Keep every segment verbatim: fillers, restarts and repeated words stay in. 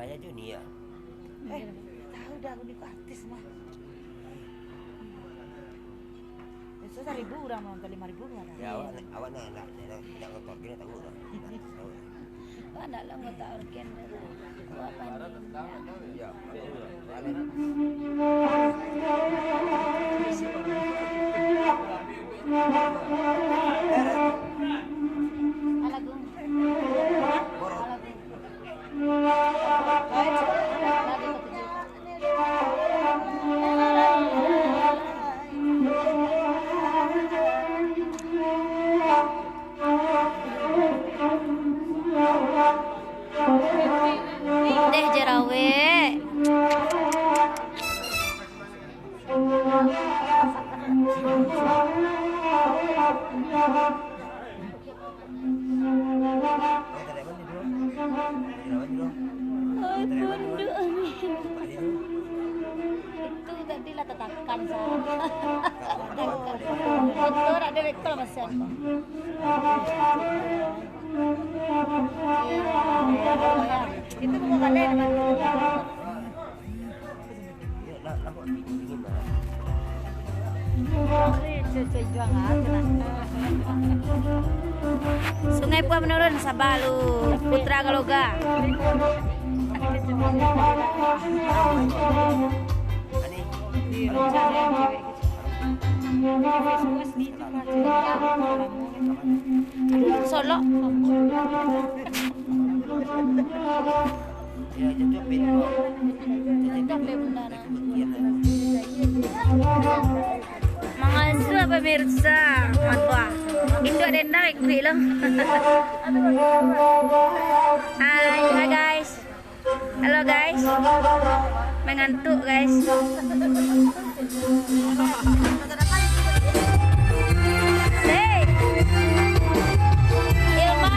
Itu ni ya. Eh, tahu dah aku ni artis mah. Biasa seribu orang nonton, lima ribu malah. Ya, awak nak, awak nak, nak, nak, nak nonton, kena tahu dah. Nak tahu. Wah, nak lah anggota orken dah. Wah, pandai. Ya. Alagung. Alagung. Deh, jerawek. Aduh, amin. Itu tadi lah tatakan, sa. Betul, ada rekor masa. Itu mau balik, teman. Sungai Puah menurun, sabar lu, Putra Galoga. Solok. Mangasuh pemirsa, matuah. Induk dendam ikuik lo. Hai, hai guys. Halo guys. Mengantuk guys. Hei. Ilma.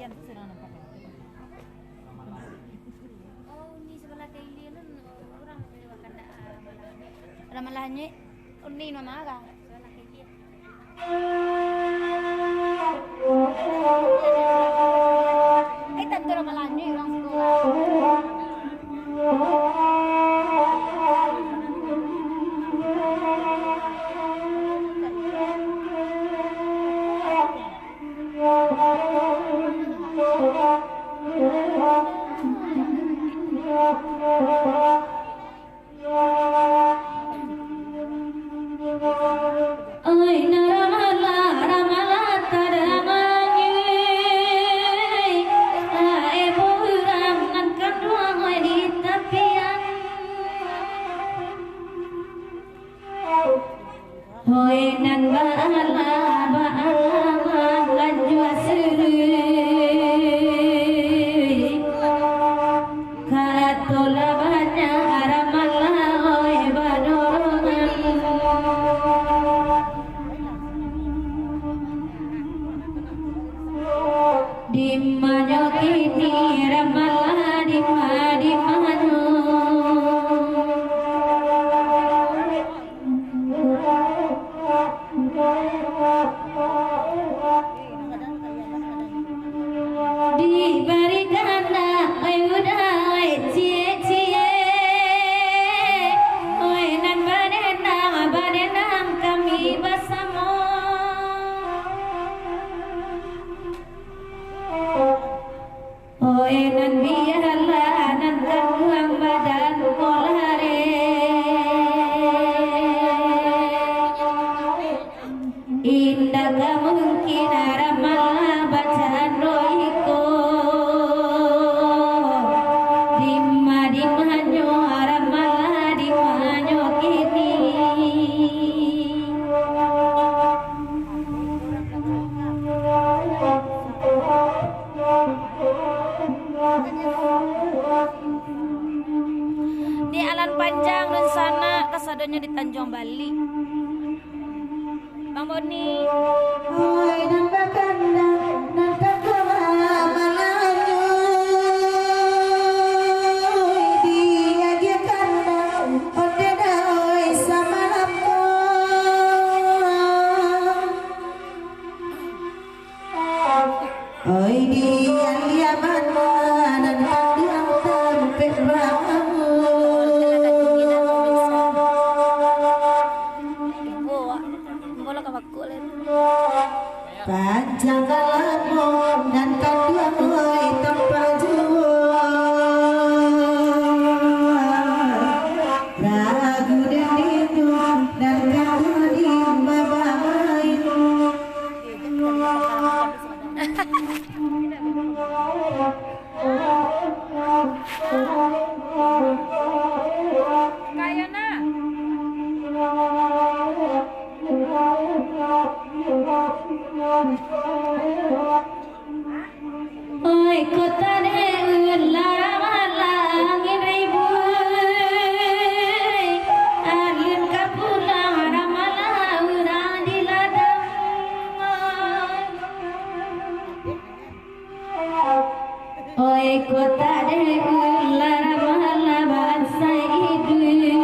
Yang tu surang nampak. Oh, ni sabalah ka ilia nan urang manyewa kandak, ah, malah ni. Ramalah ni, oh, ni nan ma ka? Sabalah ka ilia. Eh, tantu ramalah ni urang siko. Oi, nan ramalah, ramalah tadamanyuik, ae urang nan kanduang oi di tapian. Hoi nan baalah-baalah lanjua surui, kato lah banyak ramalah oi badorongan. Dimanyo kini ramalah, dima-, dimanyo. Dibarikan dah, oi udah, oi ciek-ciek. Oi nan badendang, badendang kami basamo. Oi nan bialah nan kanduang badan ko lareh. Indak ka mungkin ramalah bacando iko. Dima-dimanyo ramalah, dimanyo kini. Di Alan Panjang, dunsanak, kasadonyo di Tanjuang Bali. Bang Boni. Oi, nan bakandang, nan kaduo malanyo, diagiah kandang, onde dah, oi, samalam ko. Oi, di alia bana nan kanduang tampek bangun. Panjang kalamo nan kanduang, oi, tampak juo. Ragu dek dinyo nan kanduang di rumah bamain. Oi, kota dek ular malang ribu, alun ka pulang ramalah urang di ladang. Oi, kota dek ular malah bansa iduik,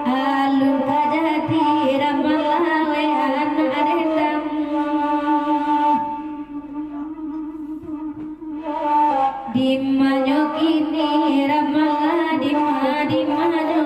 alun ka jadi ramalah weh anak dendang. Dimanyo kini ramalah, dima-dimanyo.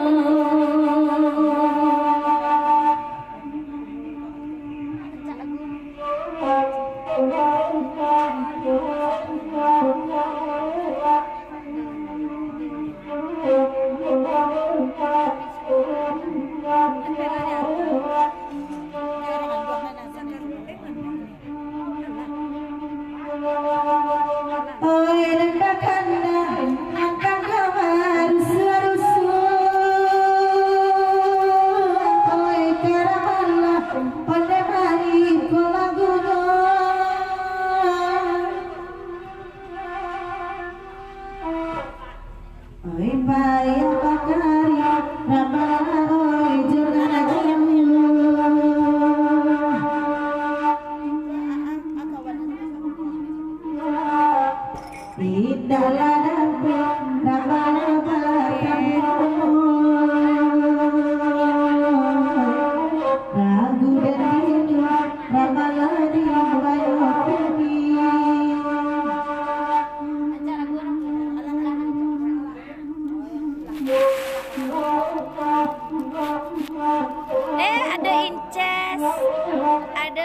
Oi, nan bakandang, nan kanduang barusuah-rusuah. Oi, karamanlah, onde mari ko lagunyo.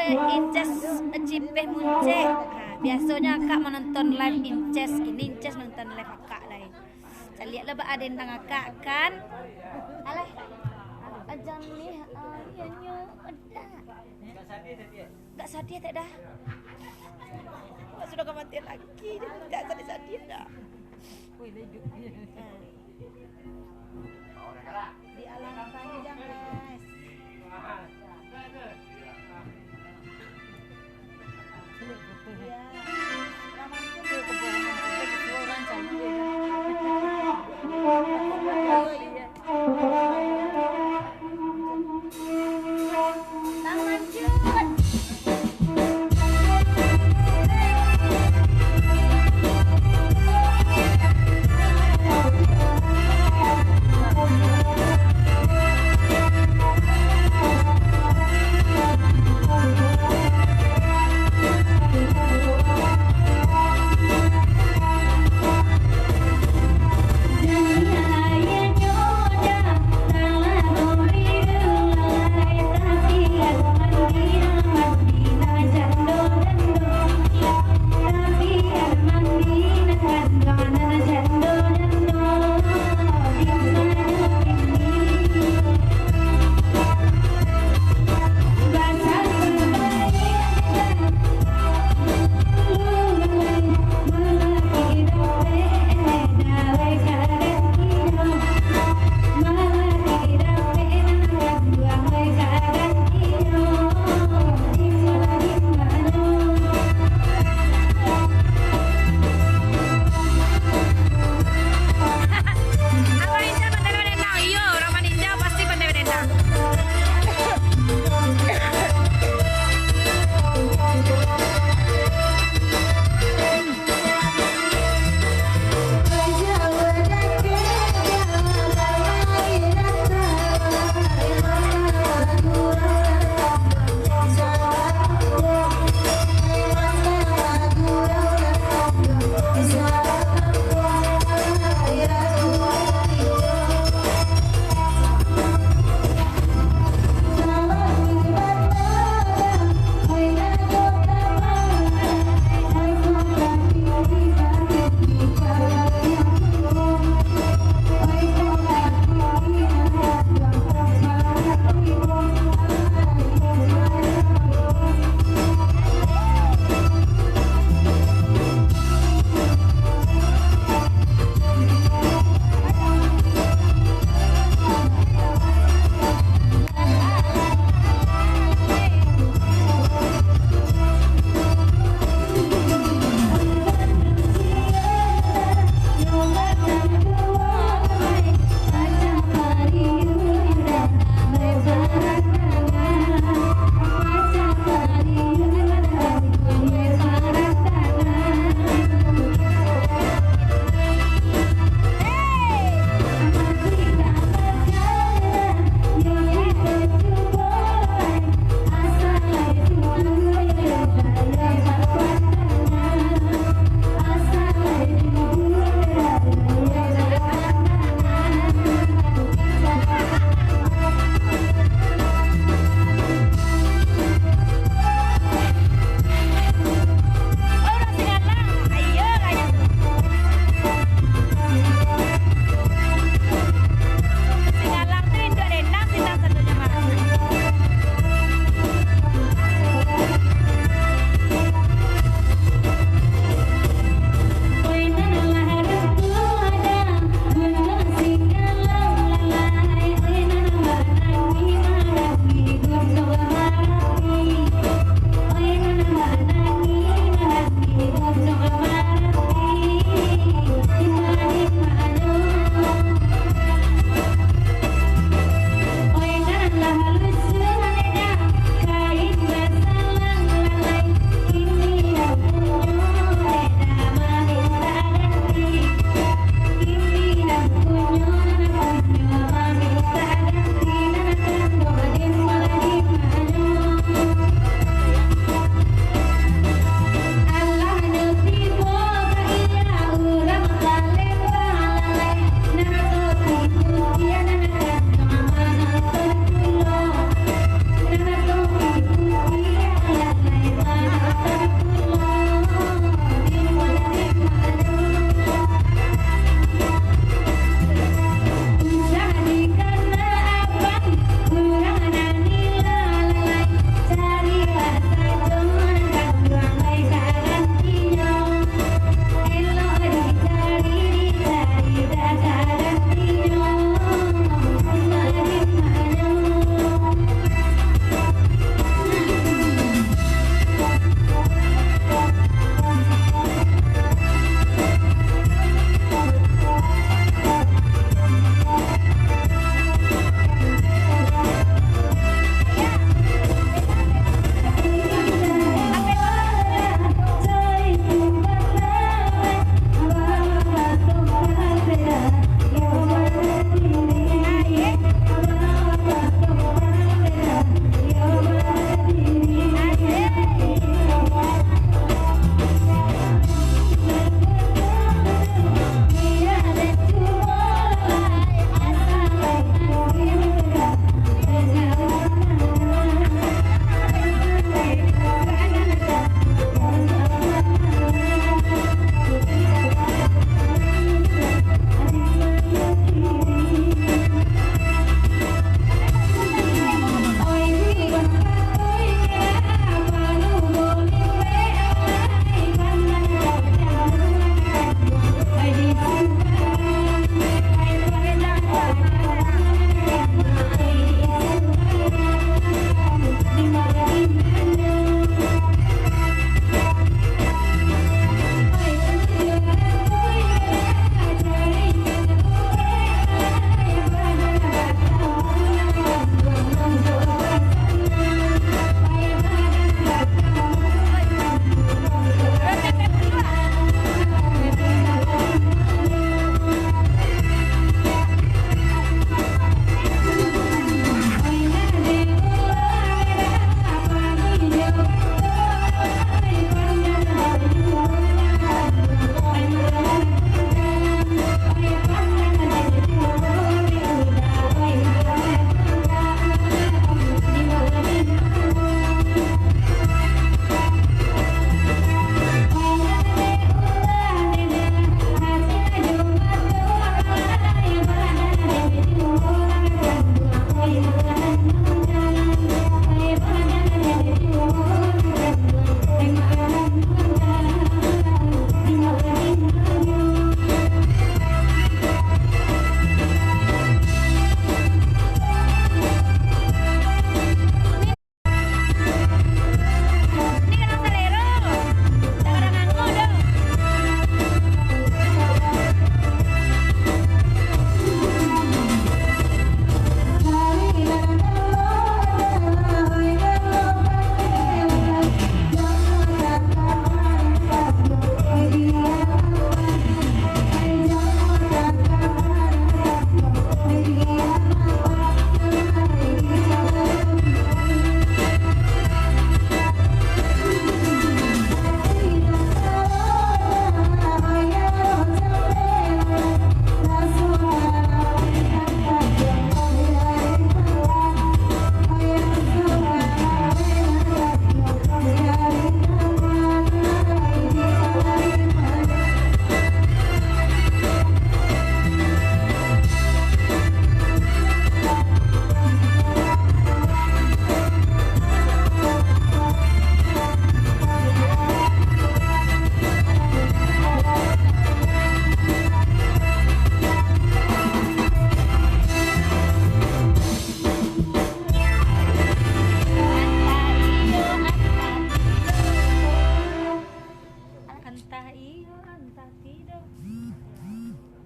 Inces Cipeh Muncek. Ha, biasonyo akak manonton live Inces, kini Inces nonton live akak lai. Caliak lah ba aden tang akak kan. Alah. Ajan ni, ah, ianyo dak. Dak sadiah dak dah. Sudah kamatian laki, dak sadiah-sadiah dah. Di alam panjang, guys. Iya. Orang cantik. Bang Manjun.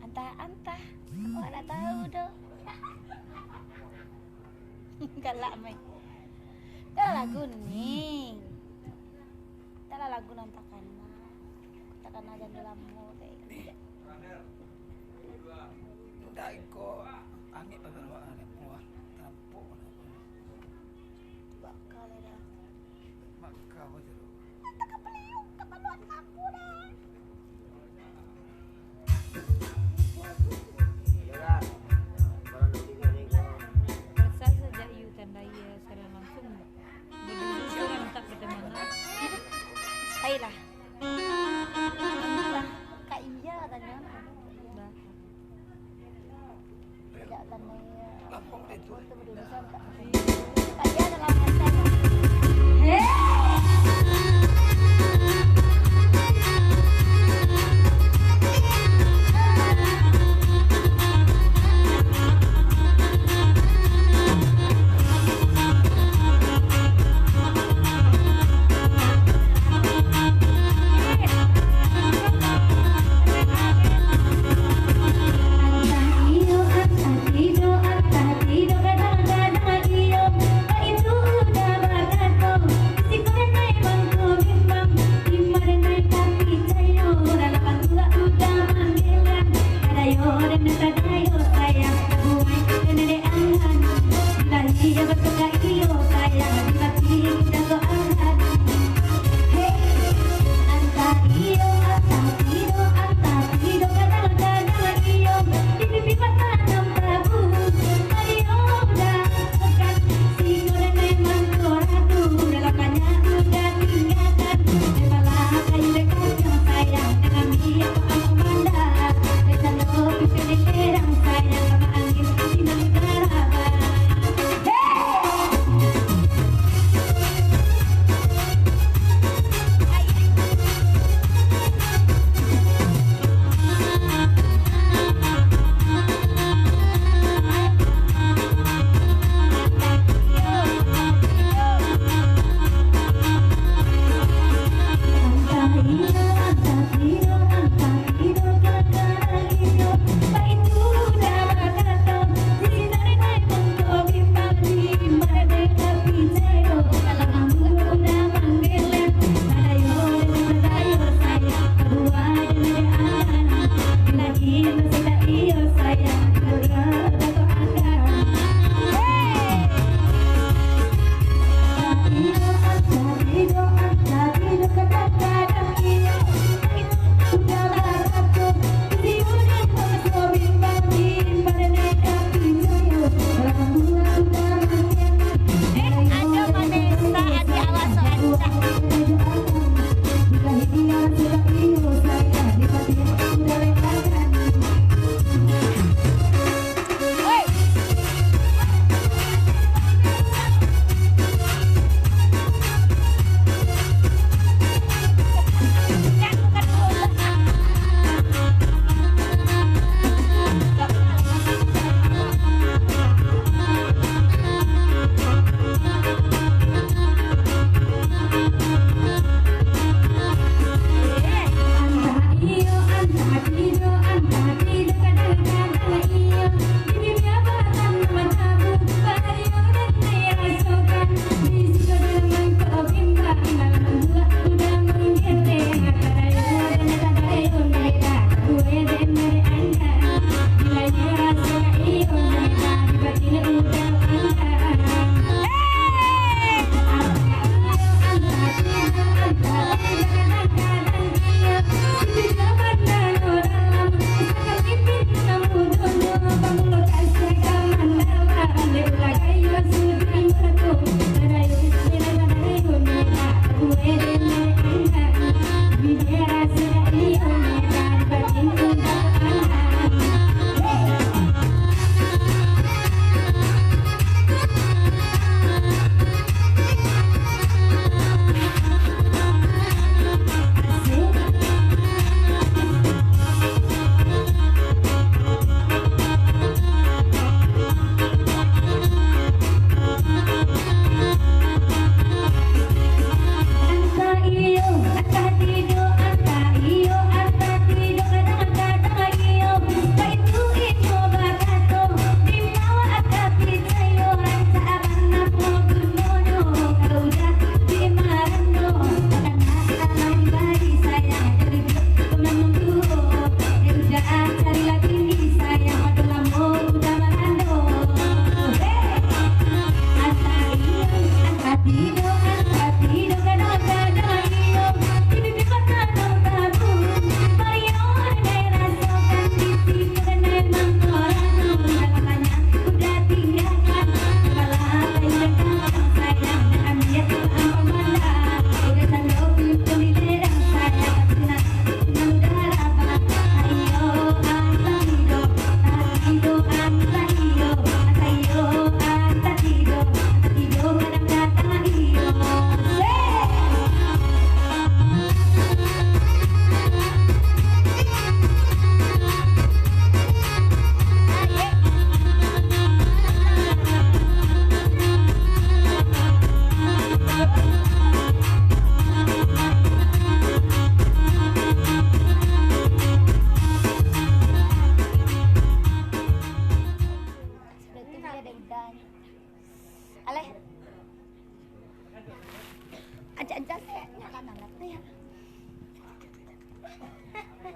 Antah-antah, awak ndak tahu doh. Galak, Mai. Dah lagu ni. Dah lah lagu nan takana. Takana jando lamo, kayak gitu. Nih. Ndak iko, angek pagar wak, angek puah, tampok. Bakal dah. Maka apa tu? Mata kapaliung, kapaluan kampung dah. Rasa sajak iyo tandai, iyo siaran langsung. Berdiri seorang tak bertemangan. Baiklah. Kak Iya tanya. Dah.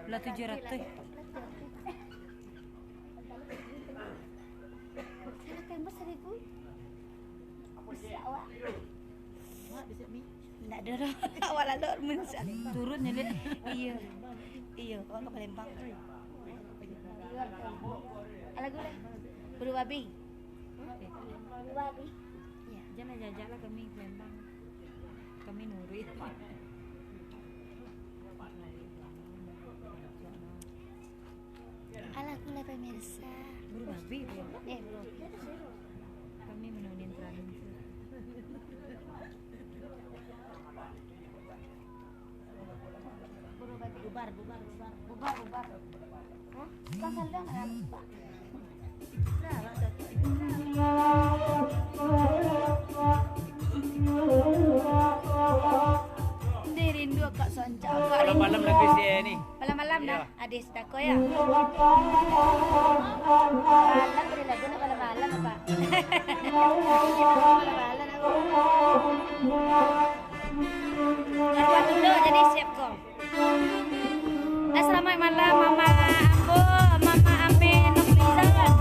Lah tujuah ratuih. Kalau kain bos seribu. Bisa awak. Awak bisa mi? Ndak ado doh. Awak lalu mensa. Turun je, Dek. Iyo. Iyo, awak ka Palembang. Iyo, lagu lah. Bulu babi. Bulu babi. Iyo. Jangan jajak lah kami Palembang. Kami nuruik. Alah, aku lah pemirsa. Bulu babi tu. Eh, bulu. Kami menunin terang. Bulu babi. Bubar, bubar, bubar. Bubar, bubar. Hah? Pasal dah nak nampak. Ndeh, rindu akak Sonja. Malam-malam lagu sia ni. Malam-malam nah, ades dako ya. Malam boleh lagu nak malam-malam apa? Malam-malam apa? Baru dulu jadi siap kau. Eh, selamat malam, Mama Ambo, Mama Amin, Nurlizan.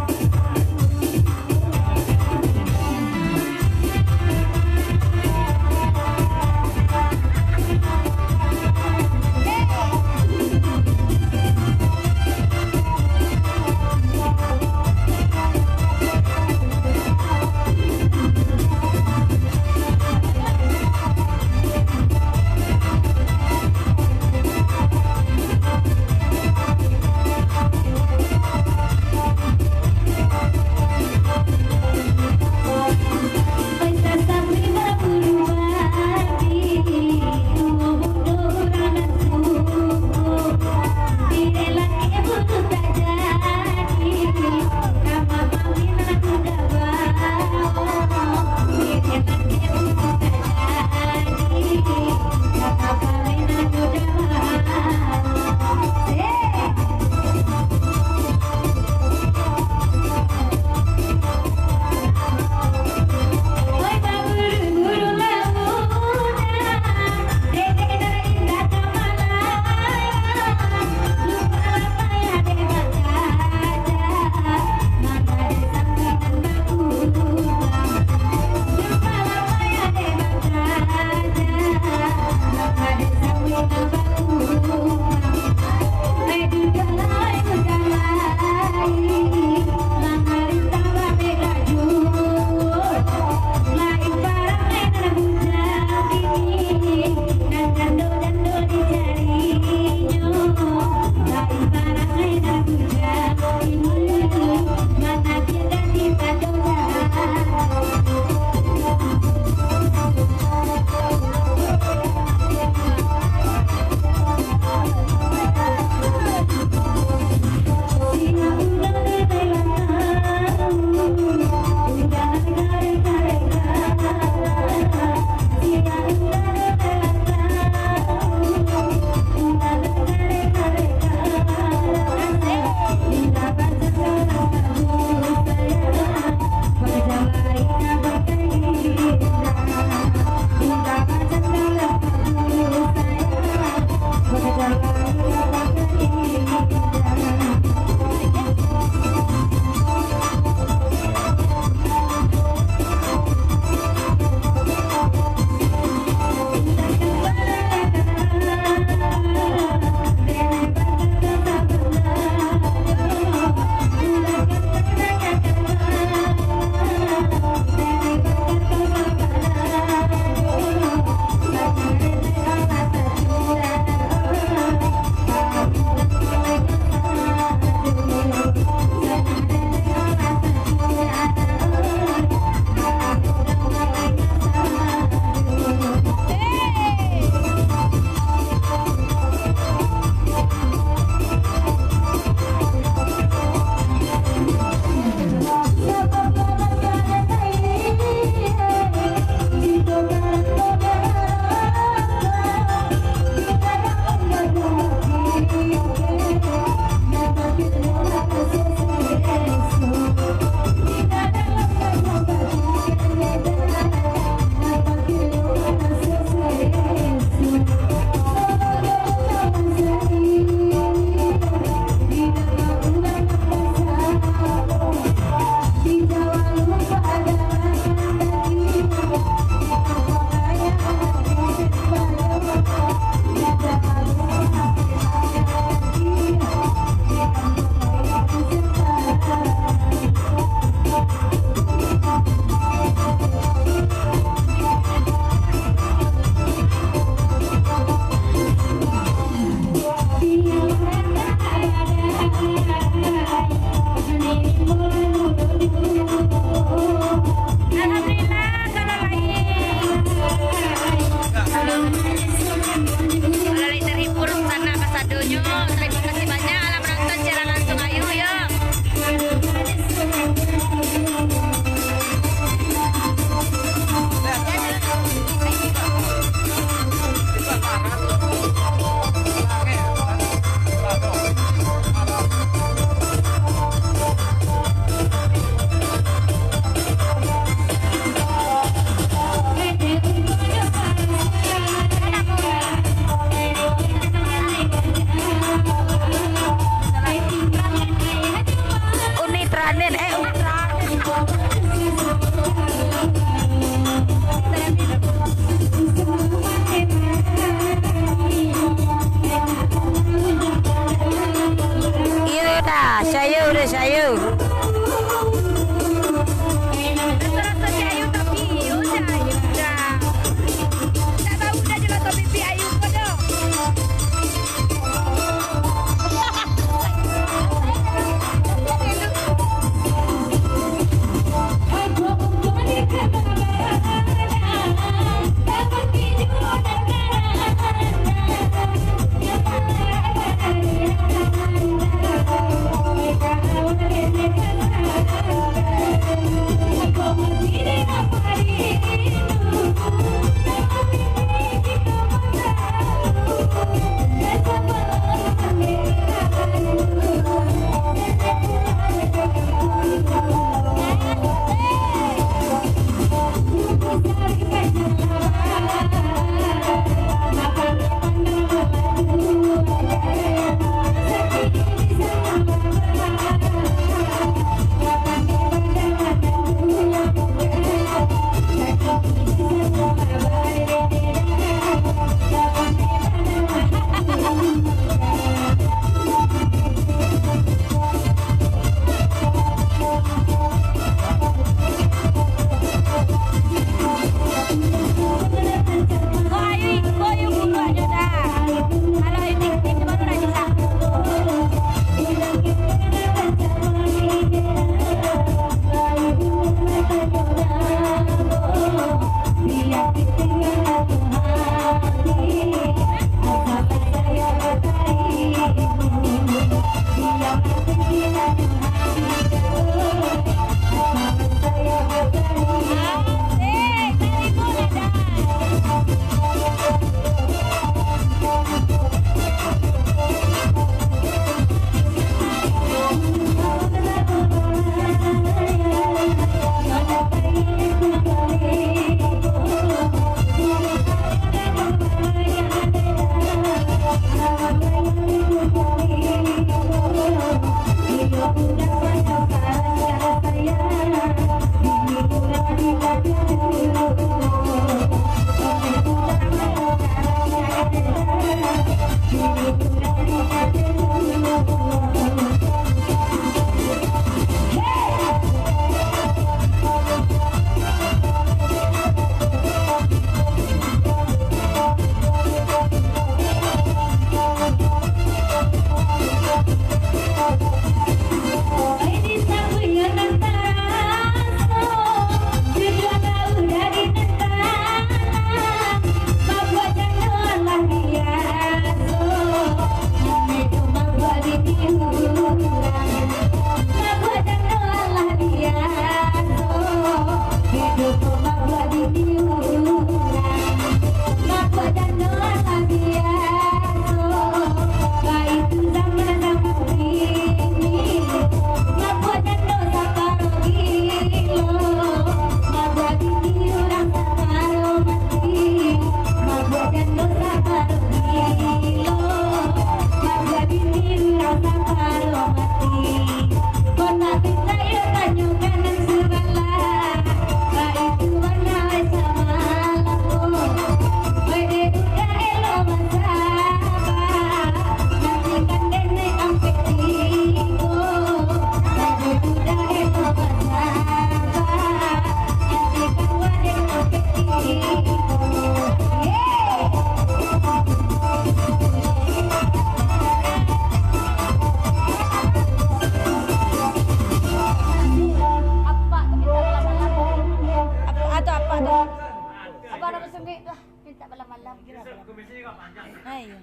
Ayo.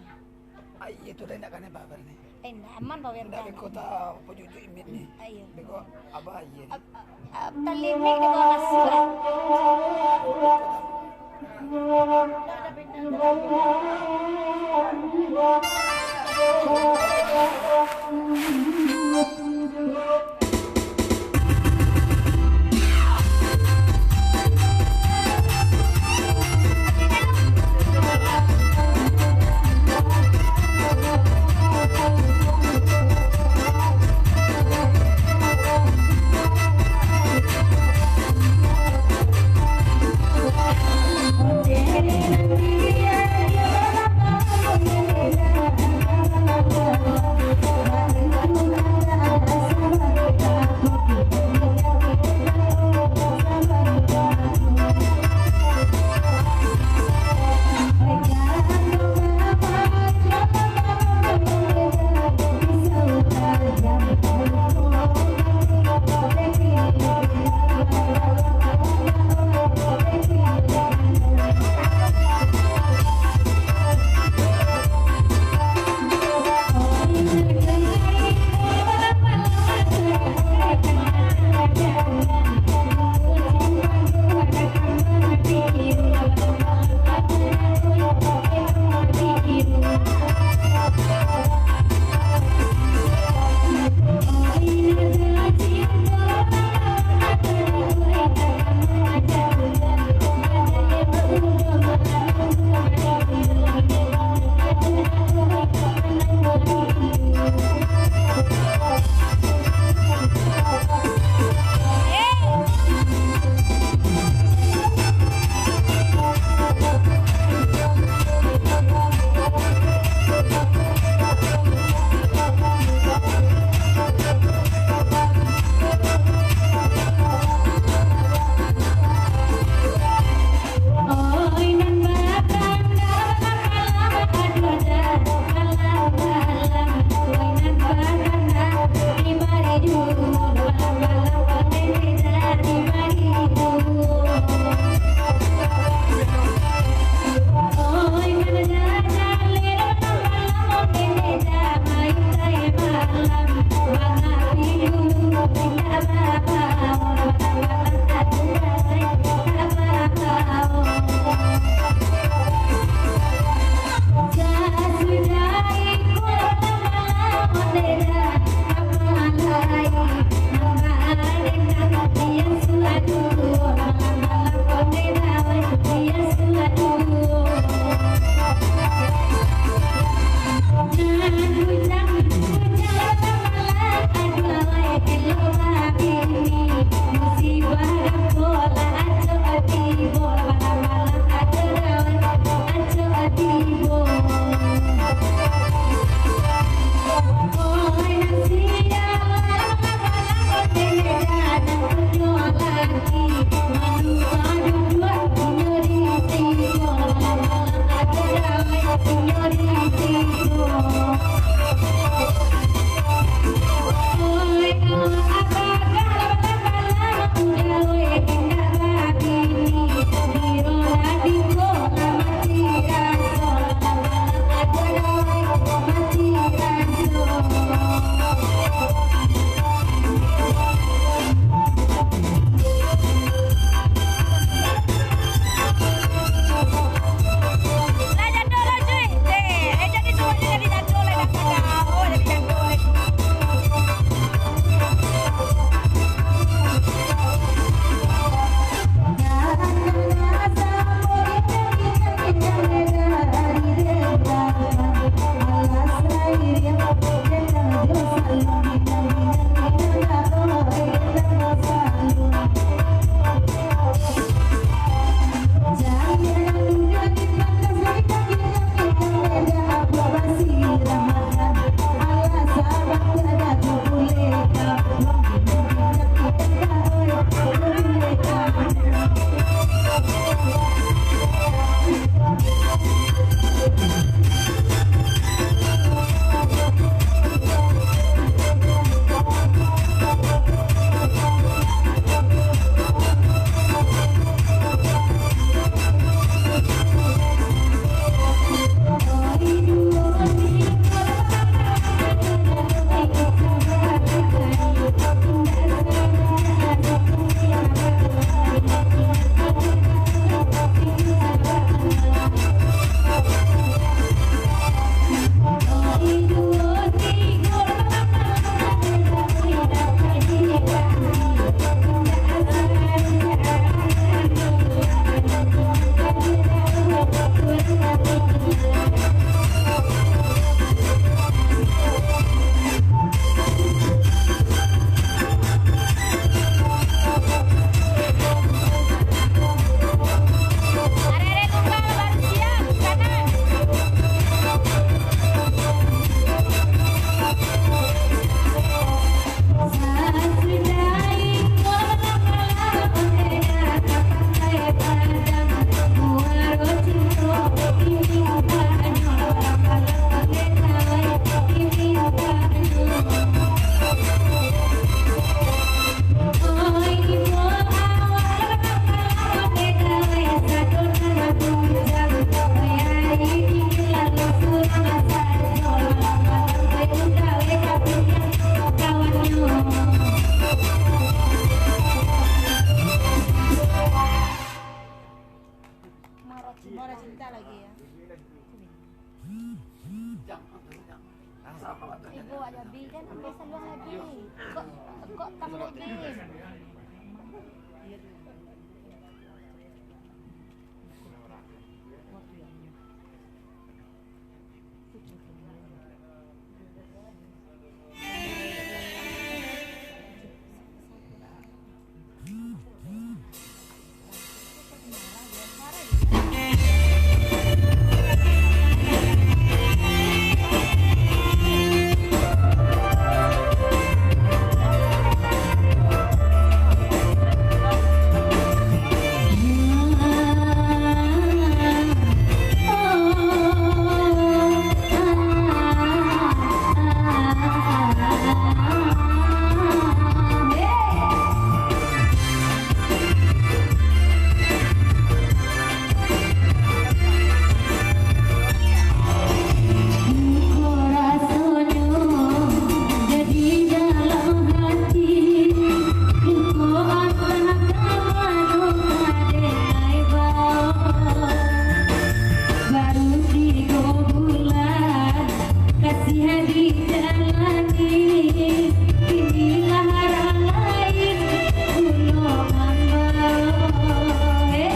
Aia tu dah indak kanai babar ni. Eh, indak aman babar. Indak kan? Beko tak pajujuk imit ni. Ayo. Beko abah aia ni. Ab-, ab-, talimik di bawah surat. Ibu, ayo bi kan, ambil saluang lagi. Kok, kok tang lagi. Luko rasonyo jadi dalam hati, luko antah ka mano ka denai bao. Baru tigo bulan kasiah dijalani, kini lah urang lain pulo mambao. Eh.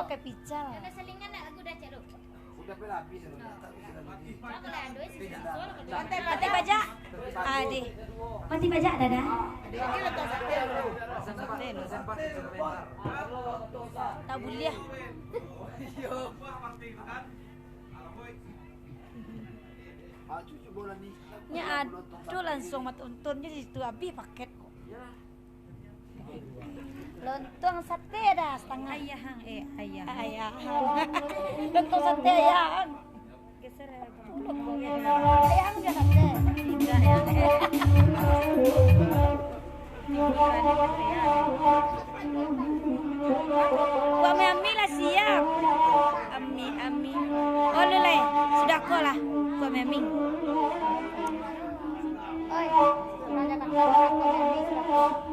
Kayak pical. Ada selingan nak lagu dah, Cak, lu? Udah habis, udah habis. Coba kalau ada sih, bisa solo kalau Mati, mati bajak. Ade. Mati bajak, Dada. Tak buliah. Nyo ado langsung mah tonton je di situ, habis paket kok. Lontong sate dah setengah. Ayah ang, eh, ayah. Ayah ang. Lontong sate ayah ang. Geser ya, Bang. Ayah ang dah sate. Indah ya. Buat mie lah siap. Ami, ami. Oh, lu lai. Sudah ko lah. Buat mie. Oi, sudah jangan kau, kau, kau, kau, kau.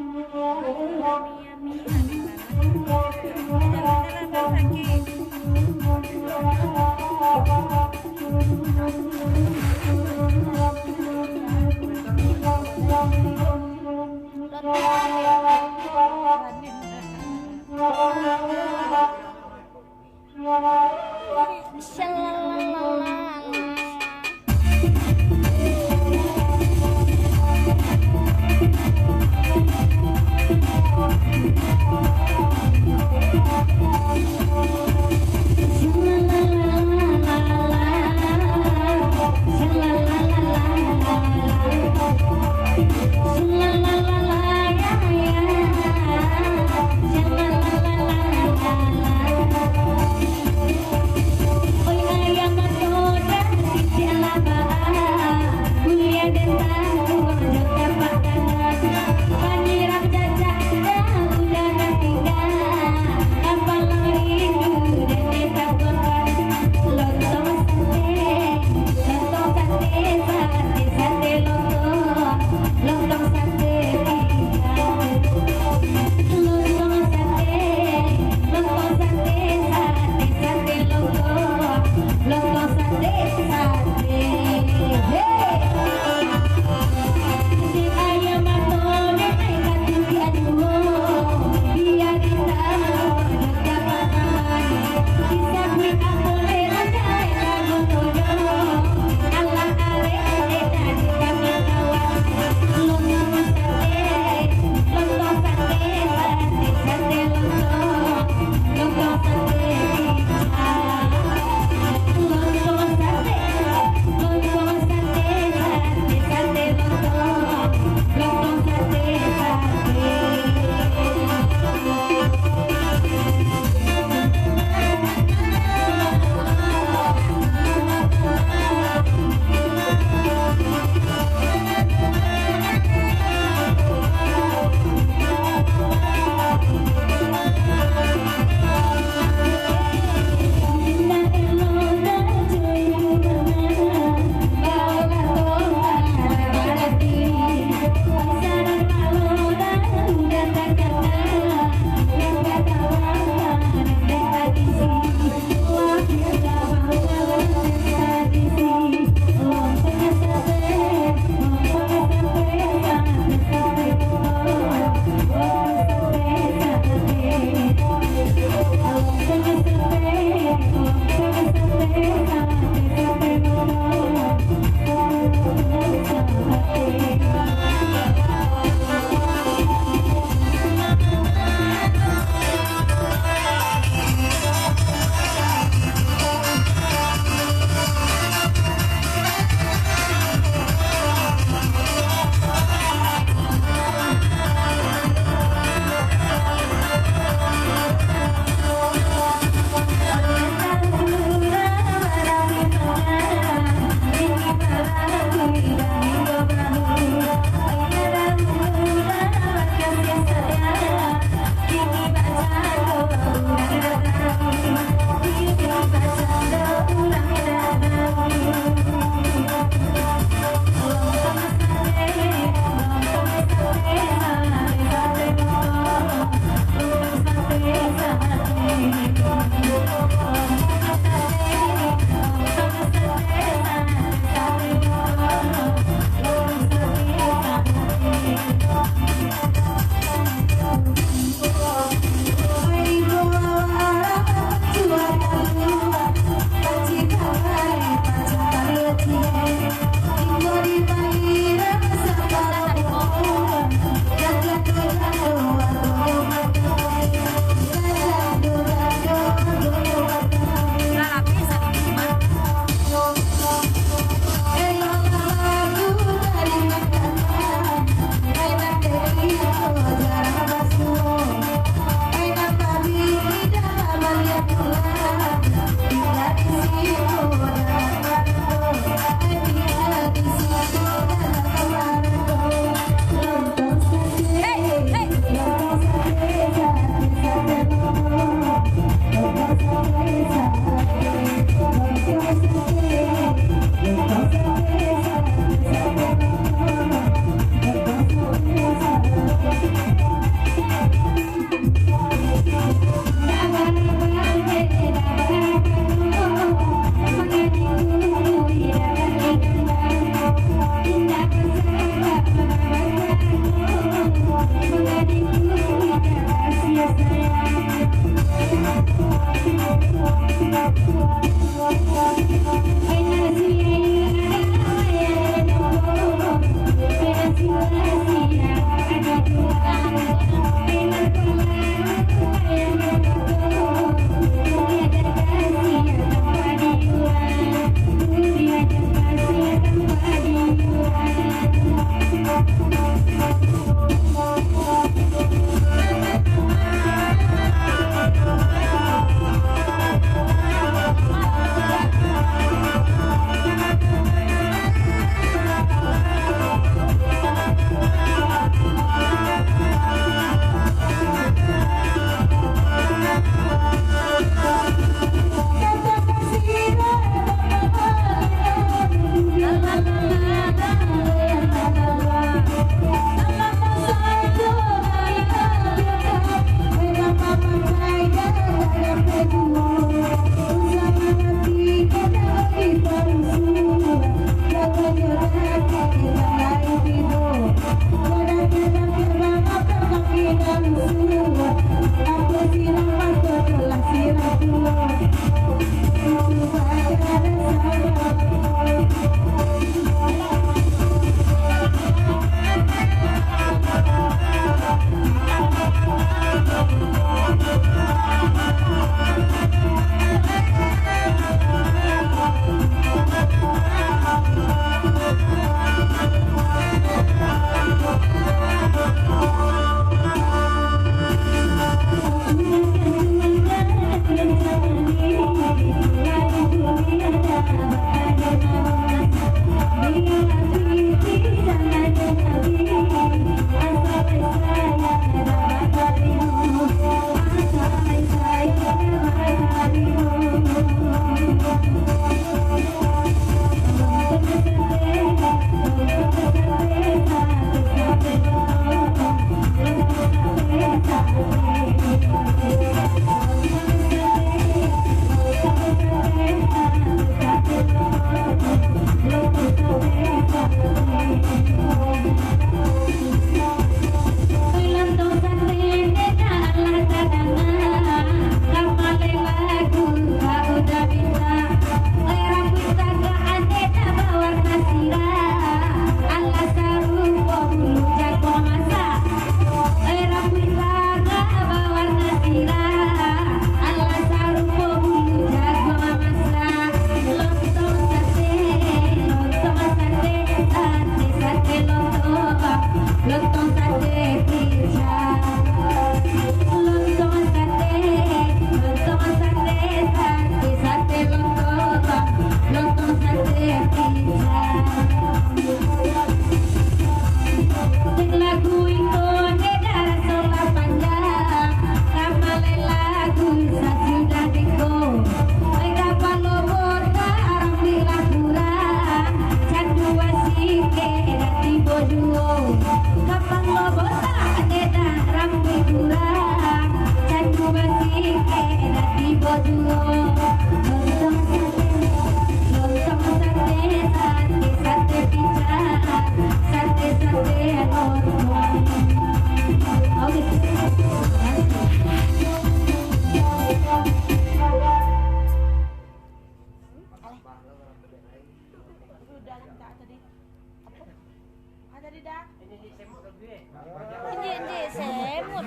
Injik-injik semut.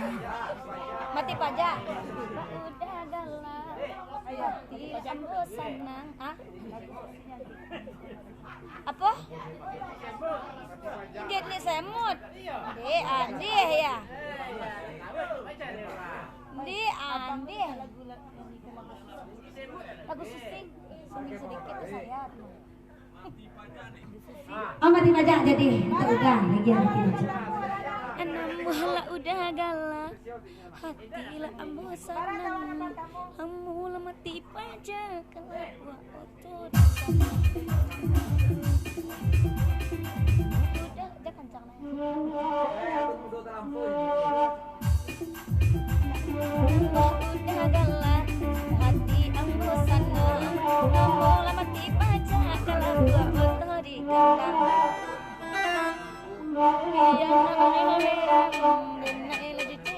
Mati paja. Udah galak. Mati ambo sanang. Ah? Apo? Injik-injik semut. Dek Andih ya. Dek Andih. Lagu Susing. Susing sedikit tu saya. Oh, mati pajak jadi. Tak udah, lagi mati pajak. Anam buah lah udah galak. Hati lah ambo sanang. Ambo lah mati pajak. Kalau buah otot. Udah, udah kencang lah. Udah galak, hati ambo sanang. Ambo lah mati pajak, kalau buah oto di kandang. Biar nak merah-merah, dan nak elok jutek.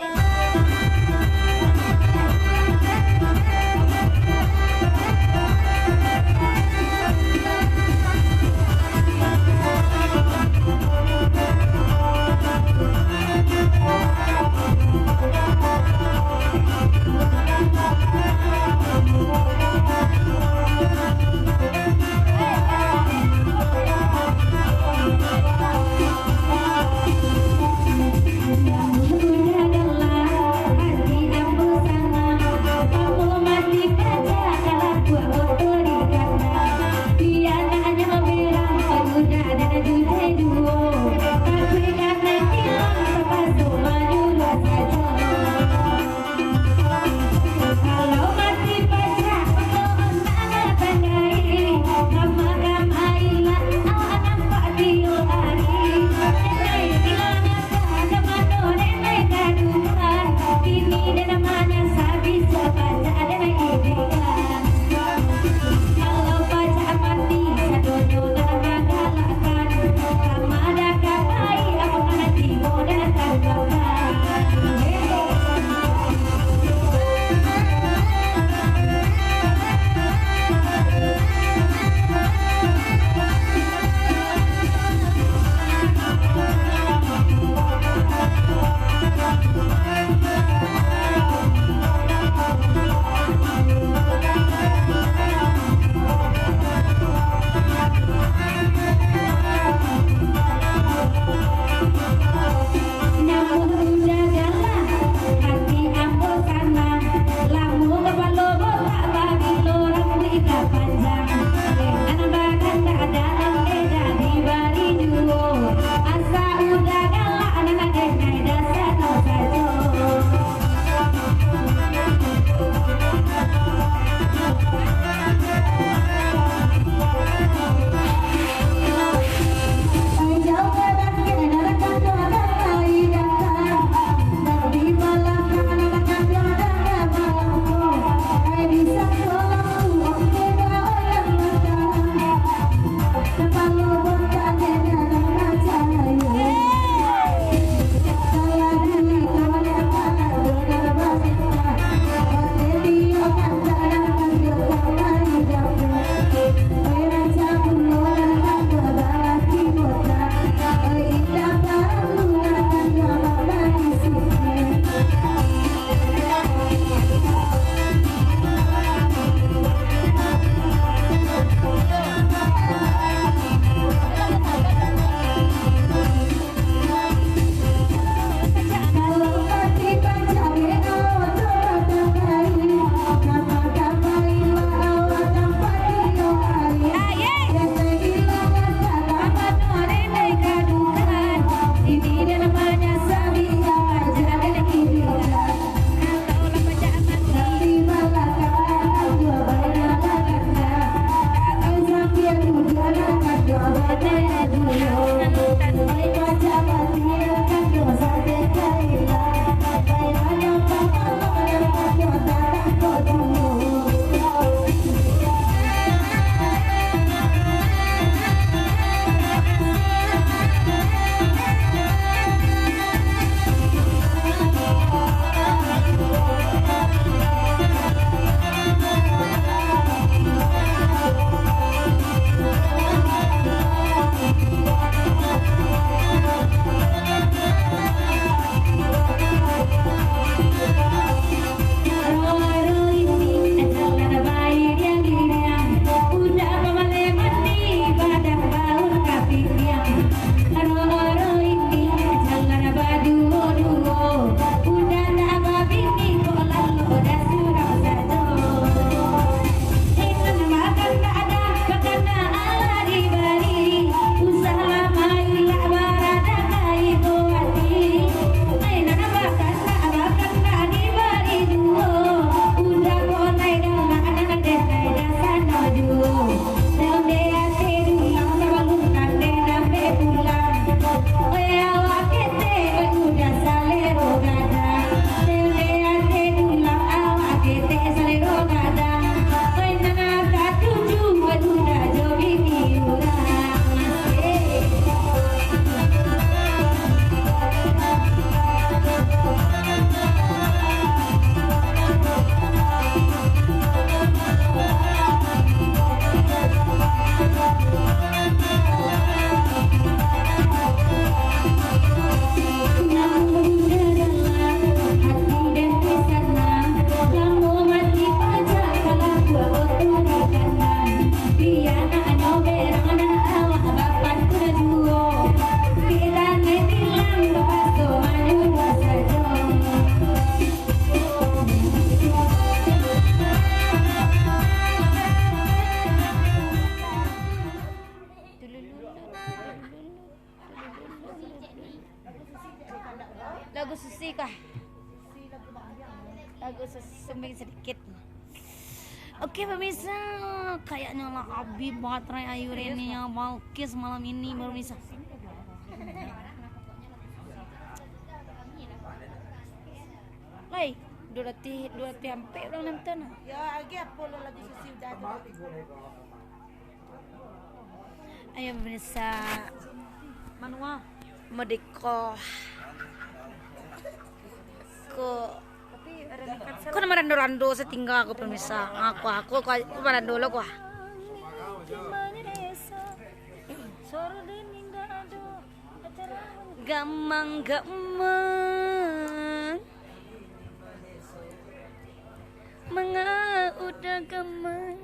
Sumbing sadikit. Oke, pemirsa, kayaknya lah habis baterai Ayu Reni ya, Balkis malam ini, pemirsa. Lai, dua ratus, dua ratus ampek urang nonton. Ya, lagi apa lo lagu Susi udah tu? Ayo, pemirsa. Manua. Madeko. Ko. Ko nama rando-rando satingga ko, pemirsa. Aku, aku, aku, aku marando lo ko. Gamang, gamang. Manga udah gamang.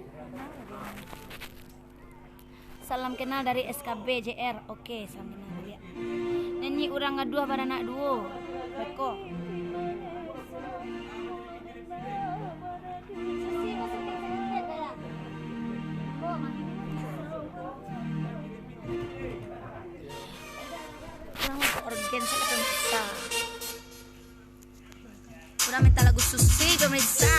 Salam kenal dari S K B J R. Oke, salam kenal dari. Nyanyi urang gaduah baranak duo. Beko. Urang orgen saketek bisa. Urang minta lagu Susi, pemirsa.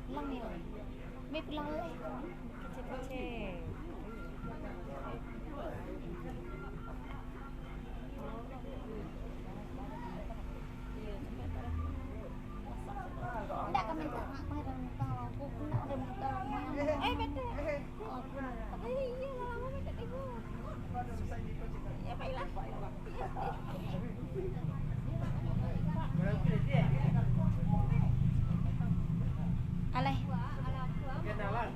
Pulang ni lah. Meh pulang lah, eh. Kecil-kecil. Ndak ka minta, minta, minta. Eh, betul. Oh, eh, iya lah, lama minta tiga. Ya, baiklah. Alai. Kenalan.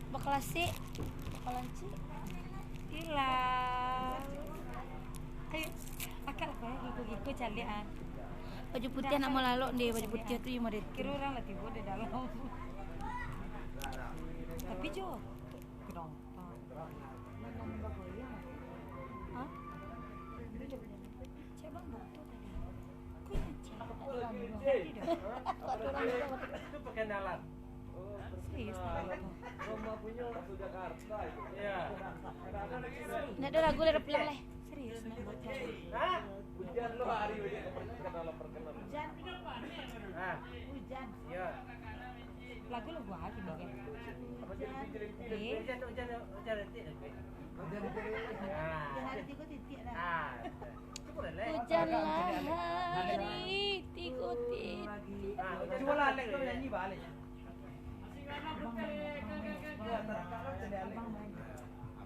Baklasik, bakalanci. Hilang. Ayo, akak lah, giku-giku caliak, ah. Baju putih nak mau lalok deh, baju putih tu yang model tu. Kira urang lah tibo di dalam. Tapi jo, kenapa? Hah? Cek Bang Boto tadi. Kok ingat cek? Ada orang bilang tadi dah. Kok ada orang bilang waktu itu? Itu perkenalan. Oh, serius, perkenalan. Rumah punya orang Jakarta itu. Iya. Ndak ada lagu dari pulang leh. Serius, nak buat lagu. Hah? Hujan lo hari ini perkenalan, perkenalan. Hujan. Hah? Hujan. Iya. Lagu-lagu apa ni, kan? Hujan. Eh? Hujan, hujan, hujan, nanti lagi. Hujan. Di hari tiga titik lah. Ah. Hujanlah hari tiga titik. Ah, cuba lah, Alex, kau nyanyi, Bang, Alex.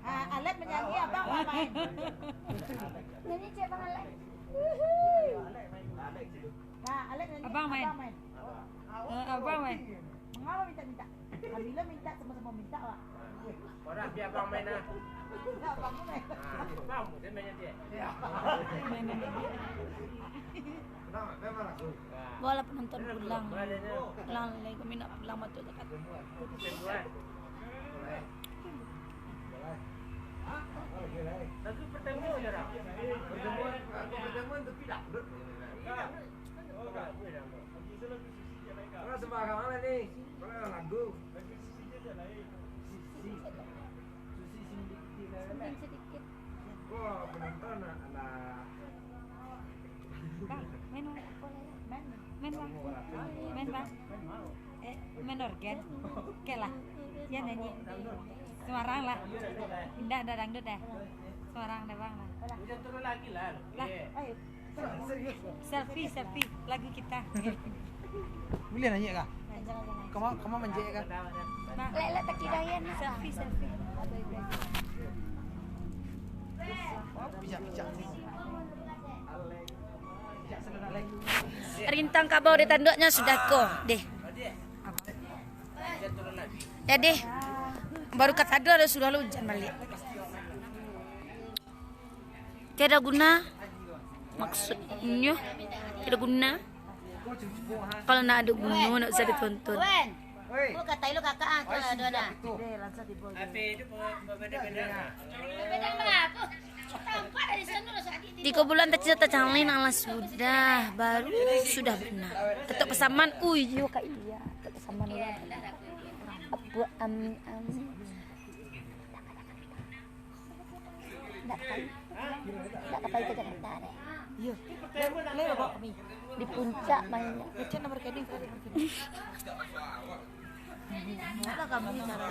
Ah, Alex menyanyi, abang main. Nyanyi, cek, Bang Alex. Nah, Alex nyanyi, abang main. Abang main. Eh, abang main. Mangapa minta-minta? Ambilah minta, sama-sama minta lah. Orang biar abang main lah. Enggak, abang main. Ah, abang, dia main dia. Ya. Bawa lah penonton pulang. Pulang lagi, kami nak pulang, Batu Jakarta. Lagu pertama je lah. Pertemuan, lagu pertemuan tapi dangdut. Iya, dangdut. Orang sembarangan lah ni. Orang lagu. Susi. Susi sing dikit lah. Sing sedikit. Wah, penonton, alah. Bang, main apa lah, ya? Main. Main, Bang. Main, Bang. Eh, main organ. Oke lah. Ya, nyanyi. Sembarang lah. Indak, indak dangdut dah. Sembarang dah, Bang, lah. Hujan turun lagi lah. Lah. Ayo. Selfie, selfie. Lagu kita. Boleh nanya kah? Kamu, kamu manjek kah? Nah. Lek, lek, tak kira ya, nak. Selfie, selfie. Pijak, pijak. Rintang kabau di tanduknya sudah ko, deh. Jadi, baru kata dua, sudah lo hujan balik. Tiada guna. Maksudnyo, tiada guna. Kalau nak ada guna, nak usah ditonton. Wen. Oi. Ko katai lo kakak, ah, tu ado nah. Tapi itu beda-beda. Beda-beda apa? Tampak dari sana lo sakit. Tiga bulan tak cerita cangling, alah sudah, baru sudah benar. Ketuk pasaman, ui, iyo, Kak, iya. Ketuk pasaman orang. Apa, amin, amin. Ndak tahu. Ndak tahu ke Jakarta deh. Iya. Lewat kami. Di puncak mainnya. Kecil nomor rekening, nomor rekening. Ada kami cara.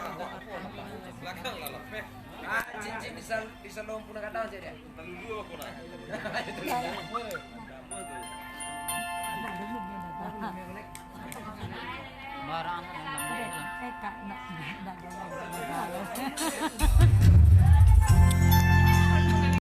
Belakang lah, lah. Ah, cincin di sal-, di salon pun kadang saja. Terlalu dulu aku nak. Lama tu.